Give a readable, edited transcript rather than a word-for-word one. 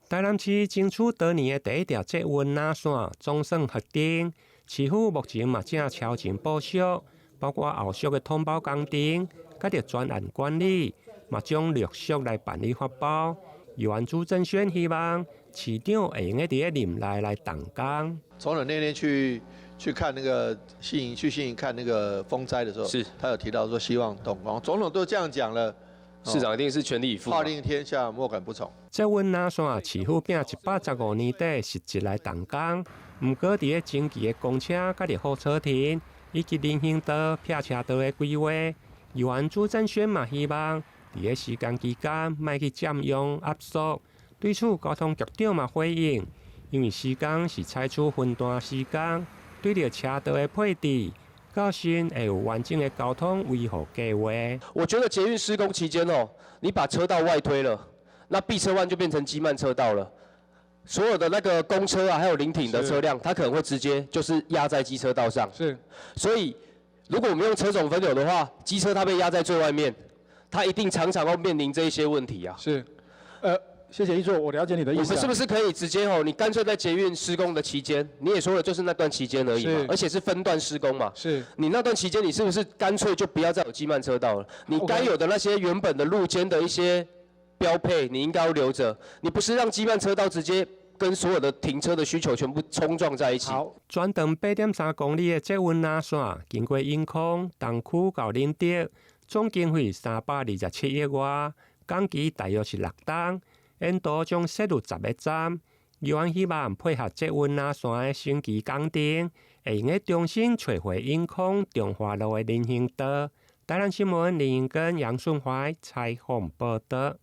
台南市爭取多年的第一條捷運藍線總算核定，市府目前嘛正超前部署，包括後續的統包工程，佮著專案管理，嘛將陸續來辦理發包。議員朱正軒希望市長會用得佇咧任內來動工。總統那天去看那個新營，去新營看那個風災的時候，他有提到說希望動工，總統都這樣講了。市長一定是全力以赴。號令天下，莫敢不從。捷運藍線市府拚115年底實質來動工，毋過佇咧前期的公車佮著候車亭以及人行道、泊車道的規劃，議員朱正軒嘛希望佇咧時間期間莫去佔用壓縮。對此，交通局長嘛回應，因為施工是採取分段施工，對著車道的配置，到時會有完整的交通維護計劃。我覺得捷運施工期間哦，你把車道外推了，那 B 車彎就變成機慢車道了。所有的那個公車啊，還有臨停的車輛，它可能會直接就是壓在機車道上。所以如果我們用車種分流的話，機車它被壓在最外面，它一定常常會面臨這一些問題啊。是，謝謝一座，我了解你的意思。我們是不是可以直接哦？你乾脆在捷運施工的期間，你也說了，就是那段期間而已嘛，而且是分段施工嘛。你那段期間，你是不是乾脆就不要再有機慢車道了？你該有的那些原本的路肩的一些標配，你應該要留着。你不是讓機慢車道直接跟所有的停車的需求全部衝撞在一起？好，全長8.3公里的捷運藍線，經過永康、東區到仁德，總經費327億外，工期大約是6冬。沿途將設有10個站，議員希望配合捷運藍線的升級工程，會用得重新找回永康中華路的人行道。台南新聞林英根、楊順懷採訪報道。